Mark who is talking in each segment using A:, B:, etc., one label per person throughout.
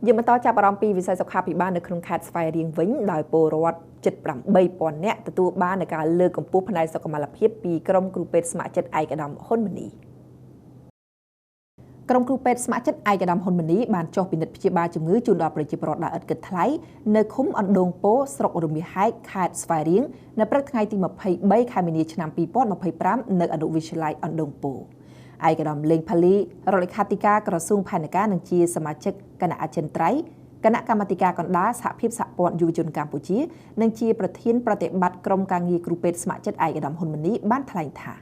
A: យើងបន្តចាប់អារម្មណ៍ពីវិស័យសុខាភិបាលនៅក្នុងខេត្តស្វាយរៀងវិញដោយពលរដ្ឋជិត8000នាក់ទទួលបាននូវការលើកកម្ពស់ផ្នែកសុខុមាលភាពពីក្រុមគ្រូពេទ្យស្ម័គ្រចិត្តឯកឧត្តមហ៊ុនម៉ាណីក្រុមគ្រូពេទ្យស្ម័គ្រចិត្តឯកឧត្តមហ៊ុនម៉ាណីបានចុះពិនិត្យព្យាបាលជំងឺជូនដល់ប្រជាពលរដ្ឋដោយឥតគិតថ្លៃនៅឃុំអណ្ដូងពោស្រុករមាសហែកខេត្តស្វាយរៀងនៅព្រឹកថ្ងៃទី23ខែមីនាឆ្នាំ2025នៅអនុវិទ្យាល័យអណ្ដូងពោឯកឧត្តមលេងផាលីរដ្ឋលេខាធិការក្រសួងផែនការនិងជាសមាជិកគណៈអចិន្ត្រៃយ៍គណៈកម្មាធិការកណ្ដាលសហភាពសហព័ន្ធយុវជនកម្ពុជានិងជាប្រធានប្រតិបត្តិក្រុមការងារគ្រូពេទ្យស្ម័គ្រចិត្តឯកឧត្តមហ៊ុនម៉ាណីបានថ្លែងថា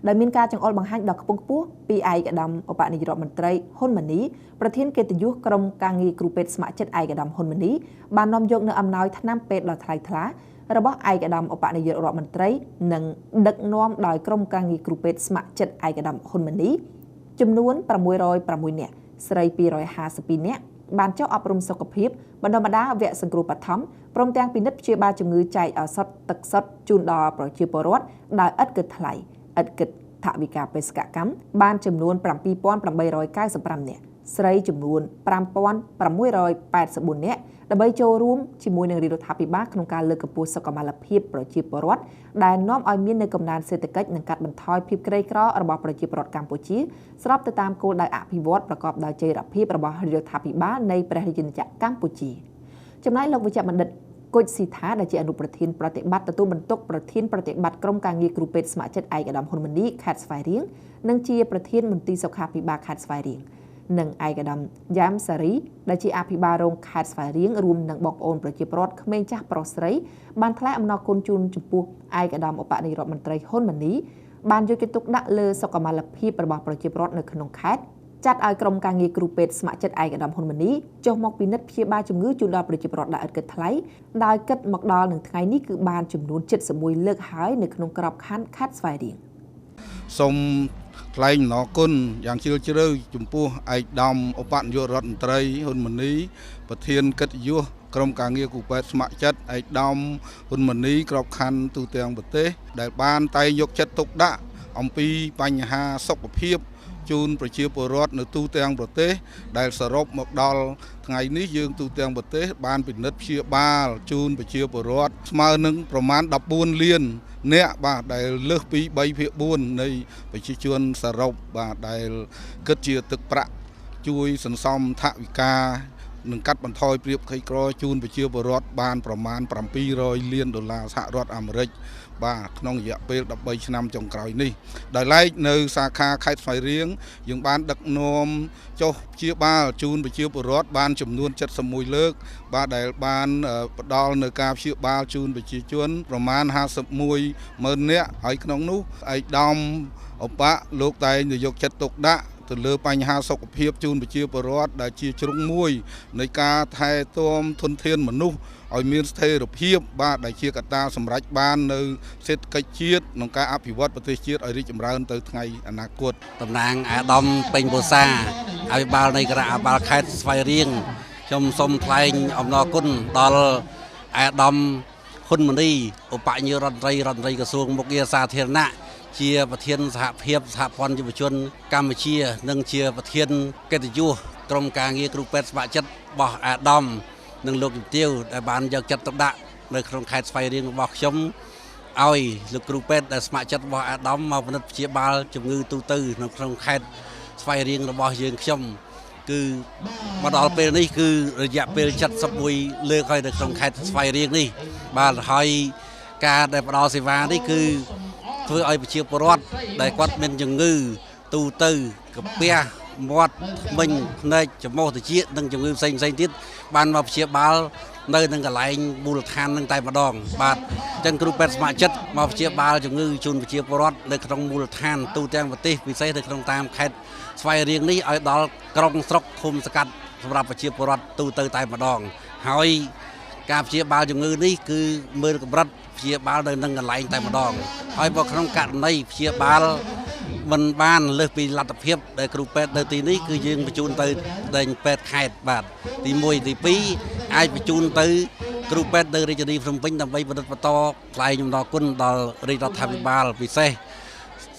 A: ដោយមានការចង្អុលបង្ហាញដ៏ខ្ពង់ខ្ពស់ពីឯកឧត្តមឧបនាយករដ្ឋមន្ត្រីហ៊ុនម៉ាណីប្រធានកិត្តិយសក្រុមការងារគ្រូពេទ្យស្ម័គ្រចិត្តឯកឧត្តមហ៊ុនម៉ាណីបាននាំយកនូវអំណោយថ្នាំពេទ្យដ៏ថ្លៃថ្លារបស់ឯកឧត្តមឧបនាយករដ្ឋមន្ត្រីនិងដឹកនាំដោយក្រុមការងារគ្រូពេទ្យស្ម័គ្រចិត្តឯកឧត្តមហ៊ុនម៉ាណីចំនួន606នាក់ស្រី252នាក់បានចុះអប់រំសុខភាពបណ្ដុះបណ្ដាលវគ្គសង្គ្រោះបឋមព្រមទាំងពិនិត្យព្យាបាលជំងឺចែកឱសថទឹកសុទ្ធជូនដល់ប្រជាពលរដ្ឋដោយឥតគិតថ្លៃឥតគិតថវិកាបេសកកម្មបានចំនួន7895នាក់ស្រីចំនួន5684នាក់ដើម្បីចូលរួមជាមួយនឹងរាជរដ្ឋាភិបាលក្នុងការលើកកម្ពស់សុខុមាលភាពប្រជាពលរដ្ឋដែលនាំឲ្យមាននូវកំណើនសេដ្ឋកិច្ចនិងកាត់បន្ថយភាពក្រីក្ររបស់ប្រជាពលរដ្ឋកម្ពុជាស្របទៅតាមគោលដៅអភិវឌ្ឍប្រកបដោយចីរភាពរបស់រាជរដ្ឋាភិបាលនៃព្រះរាជាណាចក្រកម្ពុជាចំណែកលោកវិជ្ជបណ្ឌិតគុជស៊ីថាដែលជាអនុប្រធានប្រតិបត្តិទទួលបន្ទុកប្រធានប្រតិបត្តិក្រុមការងារគ្រូពេទ្យស្ម័គ្រចិត្តឯកឧត្តមហ៊ុនម៉ាណីខេត្តស្វាយរៀងនិងជាប្រធានមន្ទីរសុខាភិបាលខេត្តស្វាយរៀងនិងឯកឧត្តមយ៉ាមសារីដែលជាអភិបាលរងខេត្តស្វាយរៀងរួមនឹងបងប្អូនប្រជាពលរដ្ឋក្មេងចាស់ប្រុសស្រីបានថ្លែងអំណរគុណជូនចំពោះឯកឧត្តមឧបនាយករដ្ឋមន្ត្រីហ៊ុនម៉ាណីបានយកចិត្តទុកដាក់លើសុខុមាលភាពរបស់ប្រជាពលរដ្ឋនៅក្នុងខេត្តចាត់ឲ្យក្រុមការងារគ្រូពេទ្យស្ម័គ្រចិត្តឯកឧត្តមហ៊ុនម៉ាណីចុះមកពិនិត្យព្យាបាលជំងឺជូនដល់ប្រជាពលរដ្ឋដោយឥតគិតថ្លៃដោយគិតមកដល់នឹងថ្ងៃនេះគឺបានចំនួន71លើកហើយនៅក្នុងក្របខ័ណ្ឌខេត្តស្វាយរៀង
B: សូមថ្លែងអំណរគុណយ៉ាងជ្រាលជ្រៅចំពោះឯកឧត្តមឧបនាយករដ្ឋមន្ត្រីហ៊ុនម៉ាណីប្រធានកិត្តិយសក្រុមការងារគ្រូពេទ្យស្ម័គ្រចិត្តឯកឧត្តមហ៊ុនម៉ាណីក្របខ័ណ្ឌទូទាំងប្រទេសដែលបានតែងយកចិត្តទុកដាក់អំពីបញ្ហាសុខភាពជូនប្រជាពលរដ្ឋនៅទូទាំងប្រទេសដែលសរុបមកដល់ថ្ងៃនេះយើងទូទាំងប្រទេសបានពិនិត្យព្យាបាលជូនប្រជាពលរដ្ឋស្មើនឹងប្រមាណ14លាននាក់បាទដែលលើសពី3/4នៃប្រជាជនសរុបបាទដែលគិតជាទឹកប្រាក់ជួយសន្សំថវិកានិងកាត់បន្ថយភាពក្រីក្រជូនប្រជាពលរដ្ឋបានប្រមាណ700លានដុល្លារសហរដ្ឋអាមេរិកបាទក្នុងរយៈពេល13ឆ្នាំចុងក្រោយនេះដោយឡែកនៅសាខាខេត្តស្វាយរៀងយើងបានដឹកនាំចុះព្យាបាលជូនប្រជាពលរដ្ឋបានចំនួន71លើកបាទដែលបានផ្ដល់នៅការព្យាបាលជូនប្រជាជនប្រមាណ51ម៉ឺននាក់ហើយក្នុងនោះឯកឧត្តមឧបលោកតែងយកចិត្តទុកដាក់ទៅលើបញ្ហាសុខភាពជូនប្រជាពលរដ្ឋដែលជាជ្រុងមួយនៃការថែទាំធនធានមនុស្សឲ្យមានស្ថិរភាពបាទដែលជាកត្តាសម្រេចបាននៅសេដ្ឋកិច្ចជាតិក្នុងការអភិវឌ្ឍប្រទេសជាតិឲ្យរីកចម្រើនទៅថ្ងៃអនាគត
C: តំណាងអាដាមពេញបូសាអភិបាលនៃគណៈអភិបាលខេត្តស្វាយរៀងខ្ញុំសូមថ្លែងអំណរគុណដល់អាដាមហ៊ុនម៉ាណីឧបនាយករដ្ឋមន្ត្រីរដ្ឋមន្ត្រីក្រសួងមុខងារសាធារណៈជាប្រធានសហភាពសហព័ន្ធយុវជនកម្ពុជានិងជាប្រធានកិត្តិយសក្រុមការងារគ្រូពេទ្យស្ម័គ្រចិត្តរបស់អាដាមនិងលោកជំទាវដែលបានយកចិត្តទុកដាក់នៅក្នុងខេត្តស្វាយរៀងរបស់ខ្ញុំឲ្យលោកគ្រូពេទ្យដែលស្ម័គ្រចិត្តរបស់អាដាមមកពិនិត្យព្យាបាលជំងឺទូទៅនៅក្នុងខេត្តស្វាយរៀងរបស់យើងខ្ញុំគឺមកដល់ពេលនេះគឺរយៈពេល71លើកហើយនៅក្នុងខេត្តស្វាយរៀងនេះបាទហើយការដែលផ្ដល់សេវានេះគឺធ្វើឲ្យប្រជាពលរដ្ឋដែលគាត់មានជំងឺទូទៅកាពះមាត់ធ្មេញភ្នែកច្រមុះត្រចៀកនិងជំងឺផ្សេងផ្សេងទៀតបានមកព្យាបាលនៅនឹងកន្លែងមូលដ្ឋាននឹងតែម្ដងបាទអញ្ចឹងគ្រូពេទ្យស្ម័គ្រចិត្តមកព្យាបាលជំងឺជូនប្រជាពលរដ្ឋនៅក្នុងមូលដ្ឋានទូទាំងប្រទេសពិសេសនៅក្នុងតាមខេត្តស្វាយរៀងនេះឲ្យដល់ក្រុងស្រុកឃុំសង្កាត់សម្រាប់ប្រជាពលរដ្ឋទូទៅតែម្ដងហើយការព្យាបាលជំងឺនេះគឺមើលកម្រិតព្យាបាលនៅនឹងកន្លែងតែម្ដងហើយបើក្នុងករណីព្យាបាលមិនបានលើសពីលទ្ធភាពដែលគ្រូពេទ្យនៅទីនេះគឺយើងបញ្ជូនទៅដែងពេទ្យខេត្តបាទទី1ទី2អាចបញ្ជូនទៅគ្រូពេទ្យនៅរាជធានីភ្នំពេញដើម្បីផលិតបន្តថ្លែងអំណរគុណដល់រាជរដ្ឋាភិបាលពិសេស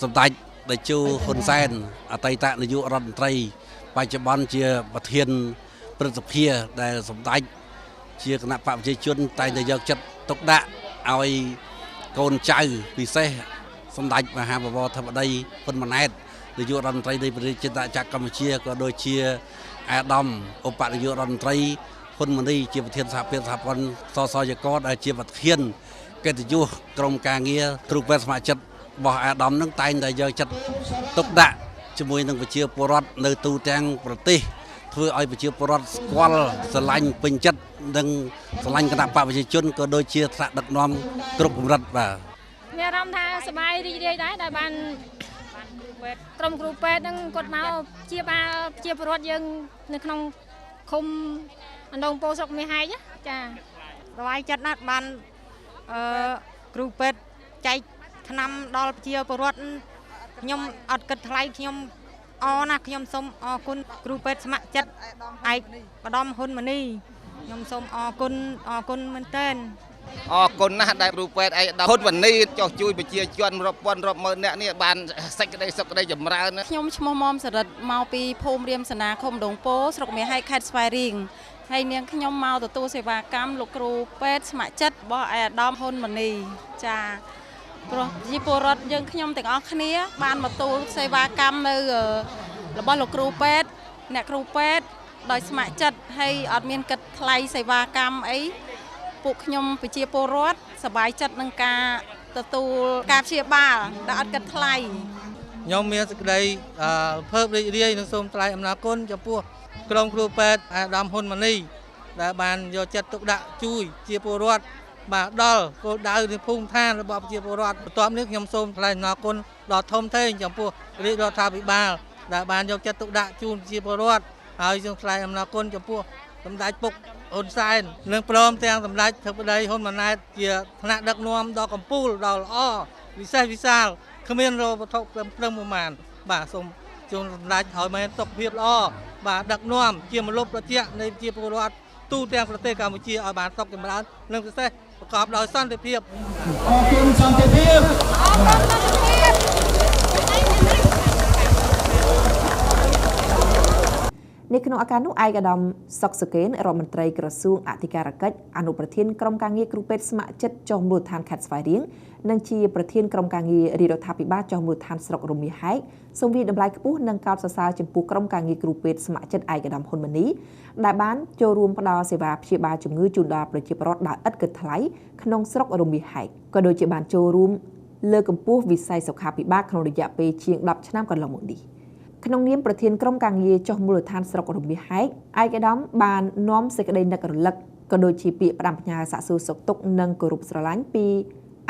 C: សម្ដេចតេជោហ៊ុនសែនអតីតនាយករដ្ឋមន្ត្រីបច្ចុប្បន្នជាប្រធាន ព្រឹទ្ធសភាដែលសម្ដេចជាគណៈបកប្រជាជនតែងតែយកចិត្តទុកដាក់ឲ្យកូនចៅពិសេសសម្ដេចមហាបវរធិបតីហ៊ុនម៉ាណែតនាយករដ្ឋមន្ត្រីនៃប្រជាជាតិចក្រកម្ពុជាក៏ដូចជាអាដាមឧបនាយករដ្ឋមន្ត្រីហ៊ុនម៉ាណីជាប្រធានសហភាពសហព័ន្ធសសយកដែលជាប្រធានកិត្តិយសក្រុមការងារគ្រូពេទ្យស្ម័គ្រចិត្តរបស់អាដាមនឹងតែងតែយកចិត្តទុកដាក់ជាមួយនឹងប្រជាពលរដ្ឋនៅទូទាំងប្រទេសធ្វើឲ្យប្រជាពលរដ្ឋស្គាល់ស្រឡាញ់ពេញចិត្តនិងស្រឡាញ់គណៈបកប្រជាជនក៏ដូចជាថ្នាក់ដឹកនាំគ្រប់កម្រិតបាទ
D: មានអារម្មណ៍ថាសប្បាយរីករាយដែរដែលបានក្រុមគ្រូពេទ្យនឹងគាត់មកព្យាបាលប្រជាពលរដ្ឋយើងនៅក្នុងឃុំអណ្ដូងពោស្រុកមាសហែកចា
E: សប្បាយចិត្តណាស់បានគ្រូពេទ្យចែកថ្នាំដល់ប្រជាពលរដ្ឋខ្ញុំអត់គិតថ្លៃខ្ញុំអរណាស់ខ្ញុំសូមអរគុណគ្រូពេទ្យស្ម័គ្រចិត្តឯកឧត្តមហ៊ុនម៉ាណីខ្ញុំសូមអរគុណអរគុណមែនទែន
F: អរគុណណាស់ដែលគ្រូពេទ្យឯកឧត្តមហ៊ុនម៉ាណីចុះជួយប្រជាជនរាប់ពាន់រាប់ម៉ឺនអ្នកនេះបានសេចក្តីសុខក្តីចម្រើន
G: ខ្ញុំឈ្មោះមុំសរិទ្ធមកពីភូមិរៀមសនាឃុំដងពោស្រុកមាសហែកខេត្តស្វាយរៀងហើយនាងខ្ញុំមកទទួលសេវាកម្មលោកគ្រូពេទ្យស្ម័គ្រចិត្តរបស់ឯកឧត្តមហ៊ុនម៉ាណីចាព្រោះជាពលរដ្ឋយើងខ្ញុំទាំងអស់គ្នាបានមកទទួលសេវាកម្មនៅរបស់លោកគ្រូពេទ្យអ្នកគ្រូពេទ្យដោយស្ម័គ្រចិត្តហើយអត់មានគិតថ្លៃសេវាកម្មអីពួកខ្ញុំប្រជាពលរដ្ឋសប្បាយចិត្តនឹងការទទួលការព្យាបាលដែលអត់គិតថ្លៃ
H: ខ្ញុំមានសេចក្តីភើបរីករាយនិងសូមថ្លែងអំណរគុណចំពោះក្រុមគ្រូពេទ្យអាដាមហ៊ុនម៉ាណីដែលបានយកចិត្តទុកដាក់ជួយជាពលរដ្ឋបាទដល់គោលដៅនៃភូមិឋានរបស់ប្រជាពលរដ្ឋបន្ទាប់នេះខ្ញុំសូមថ្លែងអំណរគុណដ៏ធំធេងចំពោះរាជរដ្ឋាភិបាលដែលបានយកចិត្តទុកដាក់ជូនប្រជាពលរដ្ឋហើយសូមថ្លែងអំណរគុណចំពោះសម្ដេចពុកហ៊ុនសែននិងព្រមទាំងសម្ដេចធិបតីហ៊ុនម៉ាណែតជាថ្នាក់ដឹកនាំដ៏កំពូលដ៏ល្អវិសេសវិសាលគ្មានរវត្ថុព្រឹមប្រមាណបាទសូមជូនសម្ដេចឲ្យមានសុខភាពល្អបាទដឹកនាំជាមលុបត្រជាក់នៃប្រជាពលរដ្ឋទូទាំងប្រទេសកម្ពុជាឲ្យបានសុខចម្រើននិងពិសេសប្រកបដោយសន្តិភាព
I: អរគុណសន្តិភាព
D: អរគុណសន្តិភាព
A: នៅក្នុងឱកាសនោះឯកឧត្តមសុកសុកេនរដ្ឋមន្ត្រីក្រសួងអធិការកិច្ចអនុប្រធានក្រុមការងារគ្រូពេទ្យស្ម័គ្រចិត្តចុះមូលដ្ឋានខេត្តស្វាយរៀងនិងជាប្រធានក្រុមការងាររាជរដ្ឋាភិបាលចុះមូលដ្ឋានស្រុករមាសហែកសូមវាយតម្លៃខ្ពស់និងកោតសរសើរចំពោះក្រុមការងារគ្រូពេទ្យស្ម័គ្រចិត្តឯកឧត្តមហ៊ុនម៉ាណីដែលបានចូលរួមផ្ដល់សេវាព្យាបាលជំងឺជូនដល់ប្រជាពលរដ្ឋដោយឥតគិតថ្លៃក្នុងស្រុករមាសហែកក៏ដូចជាបានចូលរួមលើកកម្ពស់វិស័យសុខាភិបាលក្នុងរយៈពេលជាង10ឆ្នាំកន្លងមកនេះក្នុងនាមប្រធានក្រុមការងារចុះមូលដ្ឋានស្រុករមាសហែកឯកឧត្តមបាននាំសេចក្តីនឹករលឹកក៏ដូចជាពាក្យផ្ដាំផ្ញើសាកសួរសុខទុក្ខនិងគោរពស្រឡាញ់ពី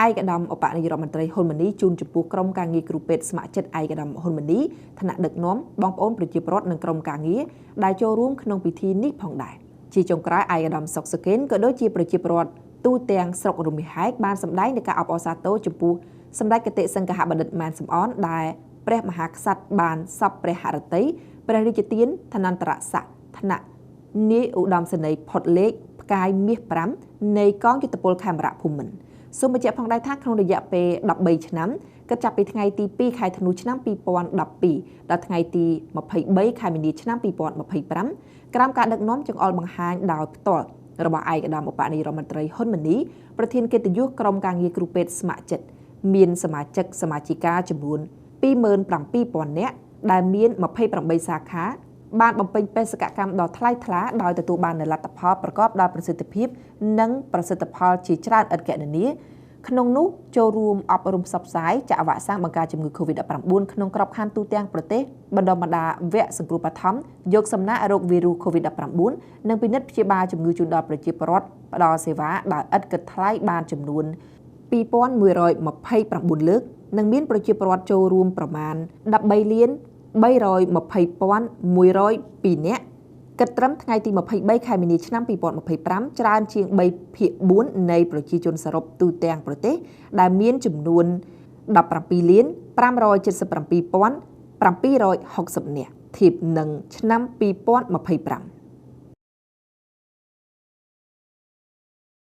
A: ឯកឧត្តមឧបនាយករដ្ឋមន្ត្រីហ៊ុនម៉ាណីជូនចំពោះក្រុមការងារគ្រូពេទ្យស្ម័គ្រចិត្តឯកឧត្តមហ៊ុនម៉ាណីថ្នាក់ដឹកនាំបងប្អូនប្រជាពលរដ្ឋនិងក្រុមការងារដែលចូលរួមក្នុងពិធីនេះផងដែរជាចុងក្រោយឯកឧត្តមសុកសុកេនក៏ដូចជាប្រជាពលរដ្ឋទូទាំងស្រុករមាសហែកបានសម្ដែងនូវការអបអរសាទរចំពោះសម្ដេចគតិសង្ឃបណ្ឌិតម៉ែនសំអនដែលព្រះមហាក្សត្របានសពព្រះហឫទ័យព្រះរាជទានឋានន្តរស័ក្តិថ្នាក់នាយឧត្តមសេនីយ៍ផុតលេខផ្កាយមាស5នៃកងយុទ្ធពលខេមរៈភូមិន្ទសូមបញ្ជាក់ផងដែរថាក្នុងរយៈពេល13ឆ្នាំគិតចាប់ពីថ្ងៃទី2ខែធ្នូឆ្នាំ2012ដល់ថ្ងៃទី23ខែមីនាឆ្នាំ2025ក្រោមការដឹកនាំចង្អុលបង្ហាញដោយផ្ទាល់របស់ឯកឧត្តមឧបនាយករដ្ឋមន្ត្រីហ៊ុនម៉ាណីប្រធានកិត្តិយសក្រុមការងារគ្រូពេទ្យស្ម័គ្រចិត្តមានសមាជិកសមាជិកាចំនួន 27,000 នាក់ដែលមាន28សាខាបានបំពេញបេសកកម្មដ៏ថ្លៃថ្លាដោយទទួលបាននូវលទ្ធផលប្រកបដោយប្រសិទ្ធភាពនិងប្រសិទ្ធផលជាច្រើនឥតគណនាក្នុងនោះចូលរួមអប់រំផ្សព្វផ្សាយចាក់វ៉ាក់សាំងបង្ការជំងឺ Covid-19 ក្នុងក្របខ័ណ្ឌទូទាំងប្រទេសបណ្ដុះបណ្ដាលវគ្គសង្គ្រោះបឋមយកសំណាក់រោគវីរុស Covid-19 និងពិនិត្យព្យាបាលជំងឺជូនដល់ប្រជាពលរដ្ឋផ្ដល់សេវាដោយឥតគិតថ្លៃបានចំនួន 2129 លើកនិងមានប្រជាពលរដ្ឋចូលរួមប្រមាណ13លាន 320,102 នាក់គិតត្រឹមថ្ងៃទី23ខែមីនាឆ្នាំ2025ច្រើនជាង3/4នៃប្រជាជនសរុបទូទាំងប្រទេសដែលមានចំនួន17លាន 577,760 នាក់ធៀបនឹងឆ្នាំ2025។